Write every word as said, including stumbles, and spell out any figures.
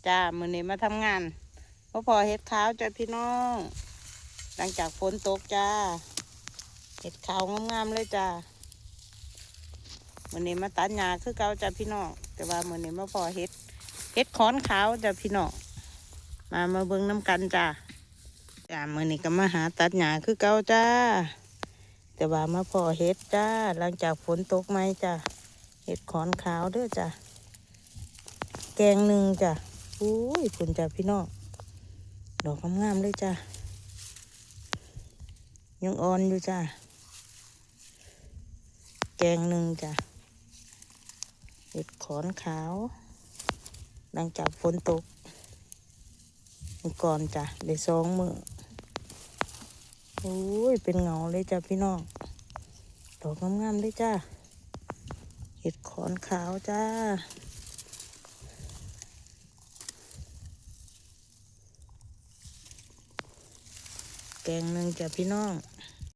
จ้า มื้อนี้มาทำงาน มาพ้อเห็ดขาวจ้าพี่น้อง หลังจากฝนตกจ้า เห็ดขาวงามๆเลยจ้า มื้อนี้มาตัดหญ้าคือเก่าจ้าพี่น้อง แต่ว่ามื้อนี้มาพ้อเห็ด เห็ดขอนขาวจ้าพี่น้อง มา มาเบิ่งนำกันจ้า จ้า มื้อนี้ก็มาหาตัดหญ้าคือเก่าจ้า แต่ว่ามาพ้อเห็ดจ้า หลังจากฝนตกใหม่จ้า เห็ดขอนขาวเด้อจ้า แกงหนึ่งจ้า อุ้ย พุ้นจ้าพี่น้อง ดอกงามๆเลยจ้า ยังอ่อนอยู่จ้า แกงหนึ่งจ้า เห็ดขอนขาว หลังจากฝนตก มื้อก่อนจ้ะ ได้สองมื้อ โอ้ย เป็นเงาเลยจ้ะพี่น้อง ดอกงามๆเลยจ้า เห็ดขอนขาวจ้า แกงหนึ่งจ้ะพี่น้อง